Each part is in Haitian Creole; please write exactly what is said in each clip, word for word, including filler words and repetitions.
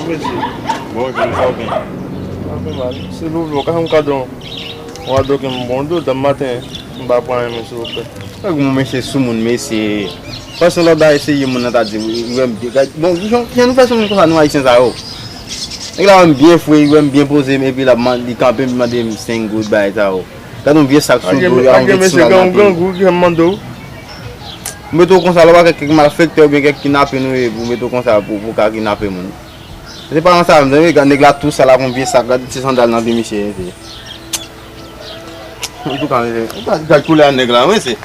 Mesye. Bonjou, sa w gen? Sa fè mal. Silvouplè, w ka fè m kado yon adoken m bon dlo, dèm maten, m pa pran anyen, silvouplè. Fòk yon mesye soumoun, mesye. Fason lòt bagay serye moun nan ta di, wi, wi, wi, bon, jan, jan nou fè soumoun konsa, nou Ayisyen sa yo. Nèg la wè m byen fre, li wè m byen poze, epi l ap man-, li kanpe, li mande m senk goud, bagay sa yo. Gade yon vye sak sou do, yon vye ti sandal nan pye. Grangou ki fè m mande w. Ou mete w konsa, lè w pa kèk malfektè oubyen kèk kidnape nou ye, pou mete w konsa, pou, pou ka kidnape moun. Se pa nan sa menm, gade nèg la tou sal ak yon vye sak, gade ti sandal nan pye misye, mesye. Antouka, mesye, gade, gade koulè a nèg la, mesye.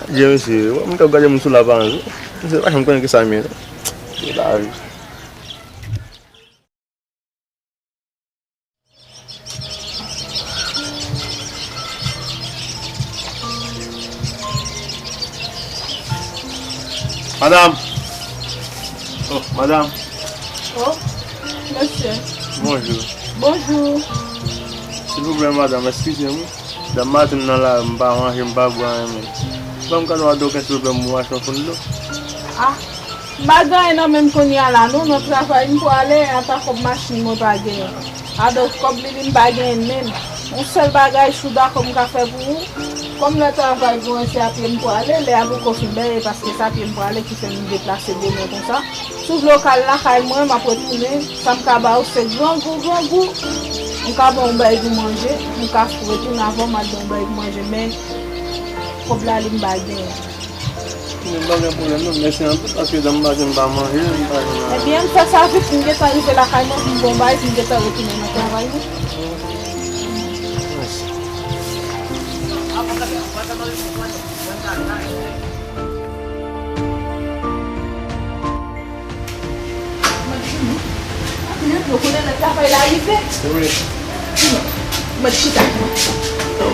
Adye, mesye, wè moun k ap gade moun sou laparans, wi. Mesye pa janm konnen kisa m ye, non. Se lavi. Madanm! Oh, madanm! Oh, mesye. Bonjou. Bonjou. Silvouplè, madanm, eskize m. Dèm maten m nan lari, m pa manje, m pa bwè anyen menm. Ban m kado adoken silvouplè, m pou m achte yon fonn dlo. Ah, m pa gen anyen nan men m kounye a la non, nan travay m pwale, ata kòb machin mwen pa genyen. Adonk kòb li li m pa genyen menm. Yon sèl bagay si w dakò m ka fè pou ou, kòm lè travay pou mwen se a pye m pwale, lè a poko fin bèye paske se a pye m pwale ki fè m deplase demen konsa. Si w vle w ka al lakay mwen, m ap retounen. Sa m ka ba w se grangou, grangou. M ka ba w yon bagay pou manje. M ka retounen avè w, m al ba w yon bagay pou manje. Men, kòb la, li m pa genyen. Men m pa gen pwoblèm, non. Mèsi anpil, paske dèm maten m pa manje, m pa gen anyen. Ebyen, m fè sa vit, m gentan rive lakay mwen, pou m ba w yon bagay, pou m gentan retounen nan travay mwen. Mèsi. Mwen di nou, anpil anpil, ou konnen lè travay la rive. Wi. Mwen chita.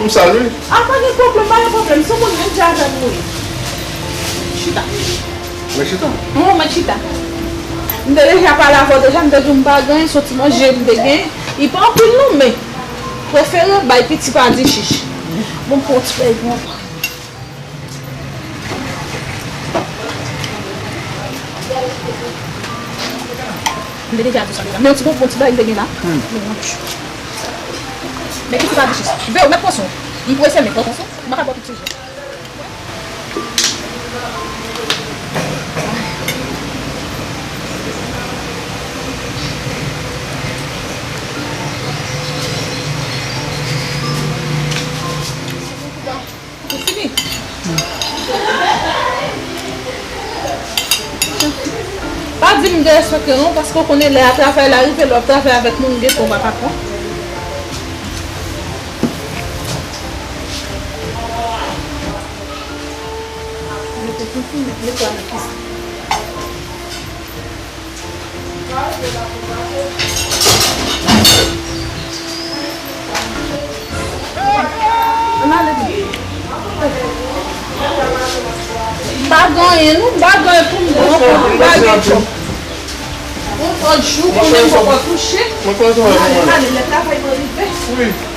M salye. A, pa gen pwoblèm, pa gen pwoblèm. Se moun menm jan avè m ou ye. Chita. Mwen chita. Mwen, mwen chita. M te deja pale avè w deja, m te di w m pa gen anyen, soti manje m te gen. Li pa anpil non, men prefere bay piti pa di chich. Bon, pran ti pèy pou mwen. M te deja di w sa deja. Men yon ti bon, bon ti bagay m te gen la. Hmm. Men yon ti. Men ki ti pa di chich. Ve, ou mèt pran swen w. M prese, men pran swen w. M pa ka bò tout ti jou. Ou fini? Pa di m derespekte non, paske w konnen lè a travay la rive, lè w ap travay avèk moun, gen fwa w pa patwon. Mete tout, mete netwaye nan kis. Ann ale vin. M pa gen anyen non, m pa gen anyen pou m pran, m pa gen kòb. Yon lòt jou, konnen m poko touche. M ale, m ale, lè travay mwen rive. Wi.